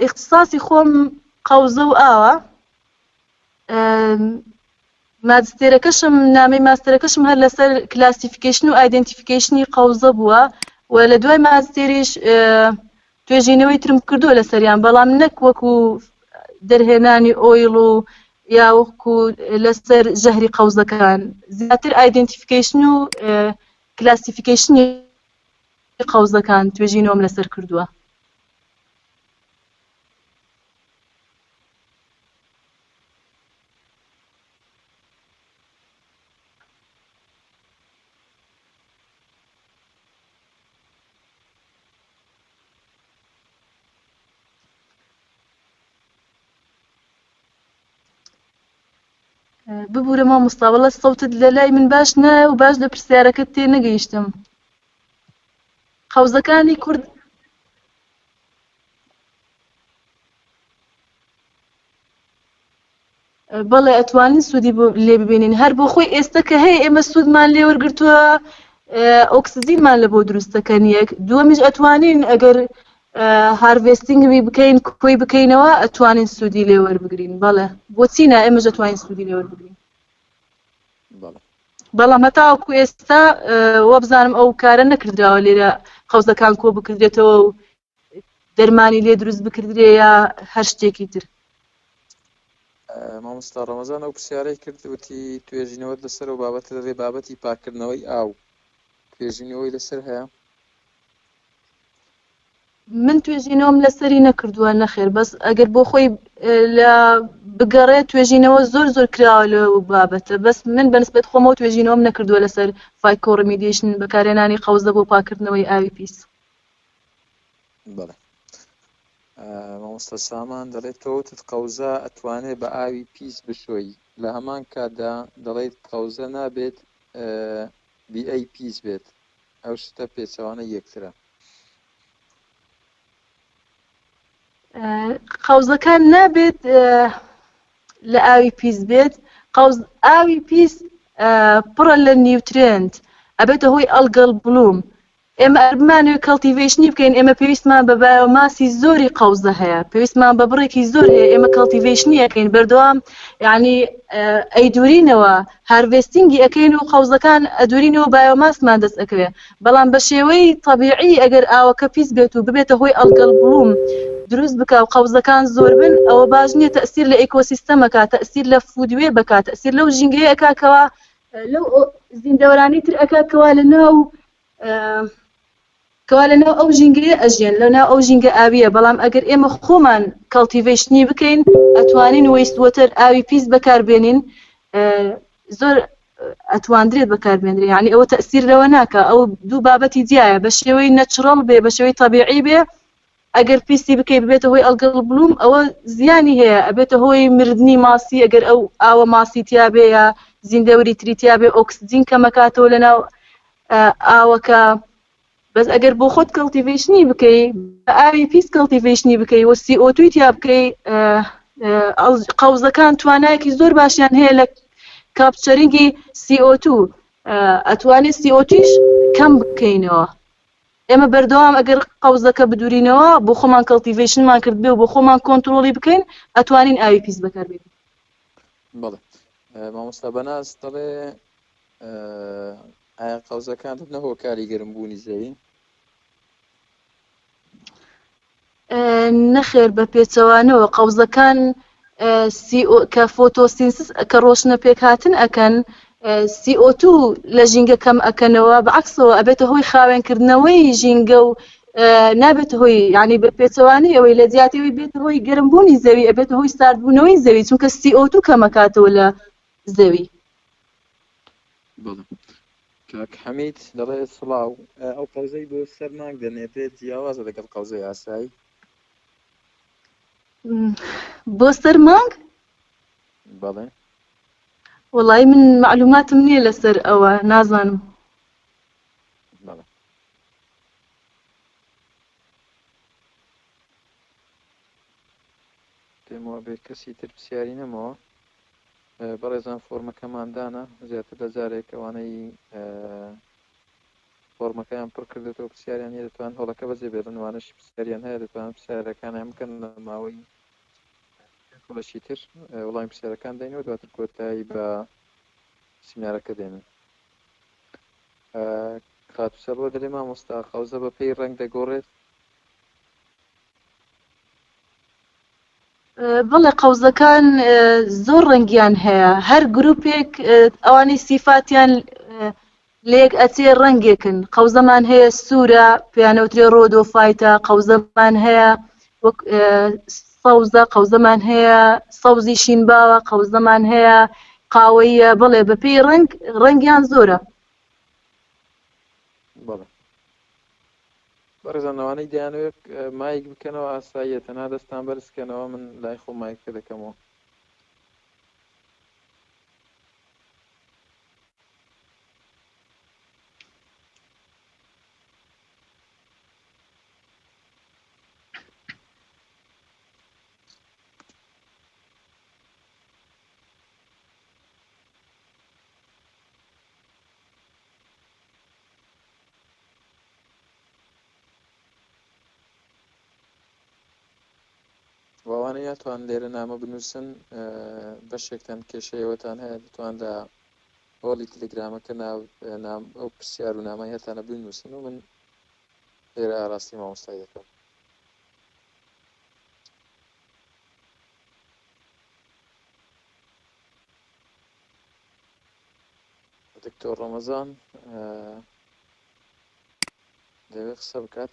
ئیختساسی خۆم قەوزە و ئاوە ماجستێرەکەشم نامەی ماستەرەکەشم هەر لەسەر classification و identification ی قەوزە بووە و لە دوای ماستێریش توێژینەوەی ترم کردووە لەسەریان بەڵام نەک وەکو دەرهێنانی oil و یا وەکو لەسەر ژەهری قەوزەکان زیاتر identification و classification ی قەوزەکان توێژینەوەم لەسەر کردووە. ببورە مامۆستا وەڵا سەوتت لە لای من باش نایە و باش لە پرسیارەکەت تێ نەگەیشتم قەوزەکانی کورد. بەڵێ ئەتوانین سوودی لێ ببینین هەر بۆ خۆی ئێستا کە هەیە ئێمە سوودمان لێ وەرگرتووە ئۆکسجینمان لە بۆ دروستەکەن یەک دووەمیش ئەتوانین ئەگەر harvesting ی بکەین کۆی بکەینەوە ئەتوانین سوودی لێ وەربگرین بەڵێ بۆچی نا ئێمەش ئەتوانین سوودی لێ وەربگرین بەڵام هەتاوەکو ئێستا وەبزانم ئەو کارە نەکردراوە لێرە قەوزەکان کۆ بکردێتەوە و دەرمانی لێ دروست بکردرێ یا هەر شتێکی تر. مامۆستا ڕەمەزان ئەو پرسیارەی کرد وتی توێژینەوەت لەسەر ئەو بابەتە دەبێ بابەتی پاککردنەوەی ئاو توێژینەوەی لەسەر هەیە؟ من توێژینەوەم لەسەری نەکردووە نەخێر بەس ئەگەر بۆ خۆی لە بگەڕێ توێژینەوە زۆر زۆر کراوە لە بابەتە بەس من بەنسبەت خۆمەوە توێژینەوەم نەکردووە لەسەر phycoremediation بەکارهێنانی قەوزە بۆ پاکردنەوەی ئاوی پیس. بەڵێ مامۆستا سامان دەڵێت تۆ وتت قەوزە ئەتوانێ بە ئاوی پیس بشۆی لە هەمان کاتدا دەڵێیت قەوزە نابێت بیئەی پیس بێت ئەو شتە پێچەوانەی یەکترە. قەوزەکان نابێت لە ئاوی پیس بێت قەوز ئاوی پیس پڕە لە nutrient ئەبێتە هۆی algal bloom ئێمە ئەگەر بمانەوێت cultivation ی بکەین ئێمە پێویستمان بە biomass ی زۆری قەوزە هەیە پێویستمان بە بڕێکی زۆر هەیە ئێمە cultivation ی ئەەکەین بەردەوام یعنی ئەیدورینەوە harvesting ی ئەەکەین و قەوزەکان ئەدورینەوە biomass مان دەست ئەکەوێ بەڵام بە شێوەی تەبیعی ئەگەر ئاوەکە پیس بێت و ببێتە هۆی algal bloom دروست بکە و قەوزەکان زۆر بن ئەوە باش نییە تەسیر لە ecosystem ەکە تەسیر لە food web ەکە تەسیر لەو ژینگەیە ئەکا کەوا لەو زیندەوەرانی تر ئەکا کەوا لە ناو کەوا لەناو ئەو ژینگەیە ئەژیەن لەناو ئەو ژینگە ئاویە بەڵام ئەگەر ئێمە خۆمان cultivation ی بکەین ئەتوانین waste water ئاوی پیس بەکاربێنین زۆر ئەتواندرێت بەکاربێنرێ یعنی ئەوە تەسیر لەوە ناکە ئەو دوو بابەتی جیایە بە شێوەی natural بێ بە شێوەی تەبیعی بێ ئەگەر پیسی بکەی ببێتە هۆی algal bloom ئەوە زیانی هەیە ئەبێتە هۆی مردنی ماسی ئەگەر ئەو ئاوە ماسی تیابێ یا زیندەوری تری تیابێ ئۆکسجین کەمەکاتەوە لەناو ئاوەکە بەس ئەگەر بۆ خۆت cultivation ی بکەی بە ئاوی پیس cultivation ی بکەی و CO2 ی تیا بکەی قەوزەکان توانایەکی زۆر باشیان هەیە لە capturing ی CO2 ئەتوانێت CO2 یش کەم بکەینەوە ئێمە بەردەوام ئەگەر قەوزەکە بدورینەوە بۆ خۆمان cultivation مان کردبێ و بۆ خۆمان کۆنترۆڵی بکەین ئەتوانین ئاوی پیس بەکاربێنین. بەڵێ مامۆستا بەناز دەڵێ ئایا قەوزەکان دەبنە هۆکاری گەرمبوونی زەوی؟ نەخێر بە پێچەوانەوە قەوزەکان کە photosynthesis کە ڕۆشنە پێکهاتن ئەکەن CO2 لە ژینگە کەم ئەکەنەوە بەعکسەوە ئەبێتە هۆی خاوێنکردنەوەی ژینگە و نابێتە هۆی ینی بە پێچەوانی ئەوەی لە جیاتەوەی بێتە هۆی گەرمبوونی زەوی ئەبێتە هۆی ساردبوونەوەی زەوی چونکە CO2 کەمەکاتەوە لە زەوی. بەڵێ کاک حەمید دەڵێ سڵاو ئەو قەوزەی بۆ سەر مانگ دەنێردرێت جیاوازە لەگەڵ قەوزەی ئاسایی؟ بۆ سەر مانگ؟ بەڵێ. وەڵی من معلوماتم نییە لەسەر ئەوە نازانم. بەڵێ. پێم وابێ کەسی تر پرسیاری نەماوە. بەڕێزان فۆرمەکەمان دانا زیاتر لە جارێک ئەوانەی فۆرمەکەیان پڕ کردێتەوە پرسیاریان هەیە دەتوان هۆڵەکە بەجێ بێڵن وانەش پرسیاریان هەیە دەتوان پرسیارەکانیان بکەن لە ماوەی خولەکی تر وەڵامی پرسیارەکان دەینەوە دواتر کۆتایی بە سیمینارەکە دێنن. خاتوو سەروە دەلێ مامۆستا قەوزە بە پێی ڕەنگ دەگۆڕێت؟ بەڵێ قەوزەکان زۆر ڕەنگیان هەیە هەر گروپێک ئەوانەی سیفاتیان لێک ئەچێ ڕەنگێکن قەوزەمان هەیە سوورە پێیانەوترێ Rhodophyta قەوزەمان هەیە وەک سەوزە قەوزەمان هەیە سەوزی شینباوە قەوزەمان هەیە قاوەیە بڵێ بەپێی ڕەنگ ڕەنگیان زۆرە. بەڵێ بەڕێزان ئەوانەی دەیانەوێت mic بکەنەوە ئاساییە تەنها دەستان بەرز کەنەوە من لای خۆم مایکەکە دەکەمەوە. ئەوانەی ناتوان لێرە نامە بنووسن، بەشێکتان کێشەی ئەوەتان هەیە، دەتوان لە هۆڵی تەلەگرامەکە ناو نام ئەو پرسیار و نامەی هەتانە بنووسن و من لێرە ئاراستی مامۆستای دەکەم. دکتۆر ڕەمەزان دەوێت قسە بکات.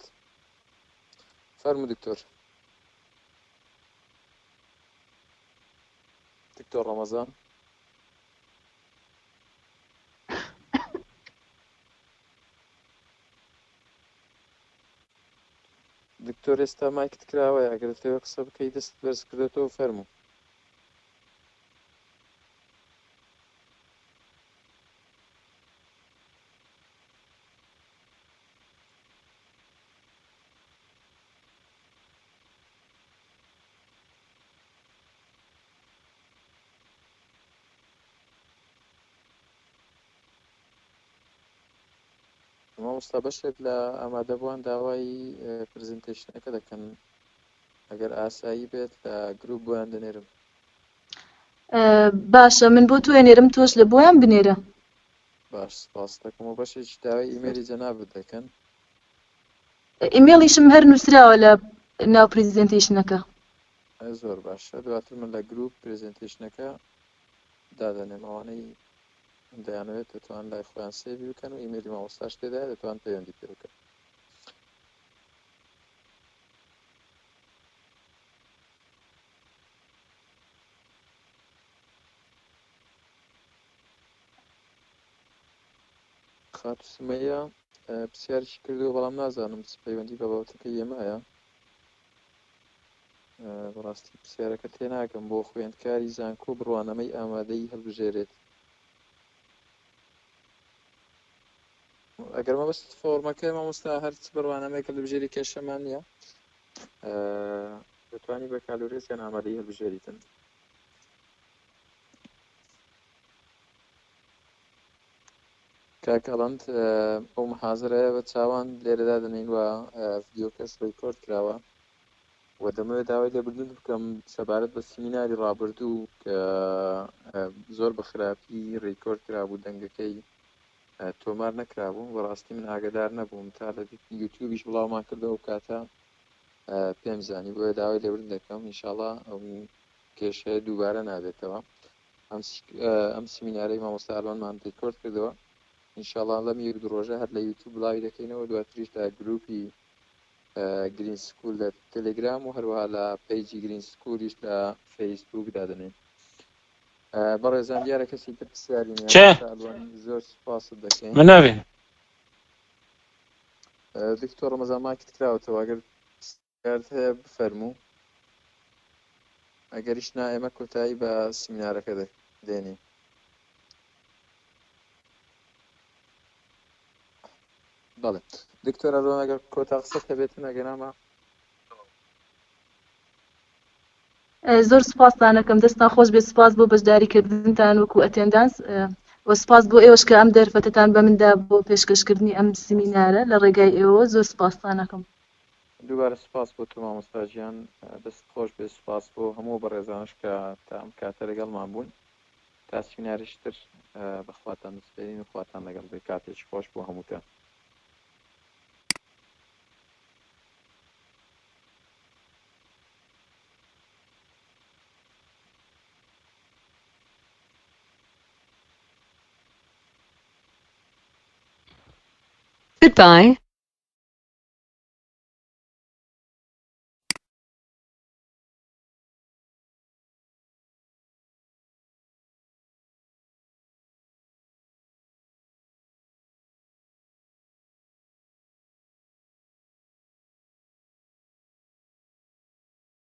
فەرموو دکتۆر. دکتۆر ڕەمەزان. دکتۆر ئێستا مایکت کراوەیە، ئەگەر دەتەوێت قسە بکەی دەستت بەرز کردۆتەوە فەرموو. مامۆستا بەشێک لە ئامادەبووان داوای presentation ەکە دەکەن، ئەگەر ئاسایی بێت لە گروپ بۆیان دەنێرم. باشە من بۆ تۆ ئەنێرم، تۆش لە بۆیان بنێرە. باش سپاس دەکەم. و بەشێکی داوای ئیمێلی جەنابت دەکەن. ئیمێڵیشم هەر نووسراوە لە ناو presentation ەکە. زۆر باشە، دواتر من لە گروپ presentation ەکە دادەنێم، ئەوانەی دەیانەوێت دەتوان لای خۆیان save ی بکەن و ئیمێلی مامۆستاش تێدایە دەتوان پەیوەندی پێ بکەن. خاتوو سمەیە پرسیارێکی کردووە، بەڵام نازانم چ پەیوەندی بە بابەتەکەی ئێمە هەیە. بەڕاستی پرسیارەکە تێناگەم. بۆ خوێندکاری زانکۆ بڕوانامەی ئامادەیی هەڵبژێرێت، ئەگەر مەبەست فۆرمەکەی مامۆستا هەرچ بڕوانامەیەک هەڵبژێری کێشەمان نییە، دەتوانی بەکالۆریۆس یان ئامادەیی هەڵبژێریتن. کاک ئەڵەند ئەو محازرەیە بە چاوان لێرەدا دەنێین و ڤیدیۆکەش record کراوە و دەمەوێت داوای لێبوردن بکەم سەبارەت بە سیمیناری ڕابردوو کە زۆر بە خراپی record کرابوو، دەنگەکەی تۆمار نەکرابوو. بەڕاستی من ئاگدار نەبووم، تا لە یوتیوبیش بڵاومان کردەوە کاتە پێم زانی، بۆیە داوای لێبوردن دەکەم. ئینشاڵڵا ئەو کێشەیە دووبارە نابێتەوە. ئەم سیمینارەی مامۆستا ئەلوانمان record کردەوە، ئینشاڵڵا لەم یەک دوو ڕۆژە هەر لە یوتیوب بڵاوی دەکەینەوە، دواتریش لە گروپی گرین سکول لە تەلەگرام و هەروەها لە page ی گرین سکولیش لە فەیسبوک دادەنێین. بەڕێزان دیارە کەسی تر پرسیاری نییە. چه؟ مامۆستا ئەلوان زۆر سوپاست دەکەین. من نابێ. دکتۆر ڕەمەزان مایکت کراوەتەوە، ئەگەر پرسیارت هەیە بفەرموو، ئەگەریش نا ئێمە کۆتایی بە سیمینارەکە دێنین. بەڵێ دکتۆر ئەلوان ئەگەر کۆتا قسەت هەبێتن، ئەگەر نامە زۆر سوپاستان ئەکەم، دەستان خۆش بێت. سوپاس بۆ بەشداریکردنتان وەکو attendance و سوپاس بۆ ئێوەش کە ئەم دەرفەتەتان بە مندا بۆ پێشکەشکردنی ئەم سیمینارە لە ڕێگای ئێوە. زۆر سوپاستان ئەکەم. دووبارە سوپاس بۆ تۆ مامۆستا گیان، دەست خۆش بێ. سوپاس بۆ هەموو بەڕێزانش کە تا ئەم کاتە لەگەڵمان بوون. تا سیمیناریش تر بەخواتان دەسپێرین و خواتان لەگەڵ بێ. کاتێکی خۆش بۆ هەمووتان. Goodbye.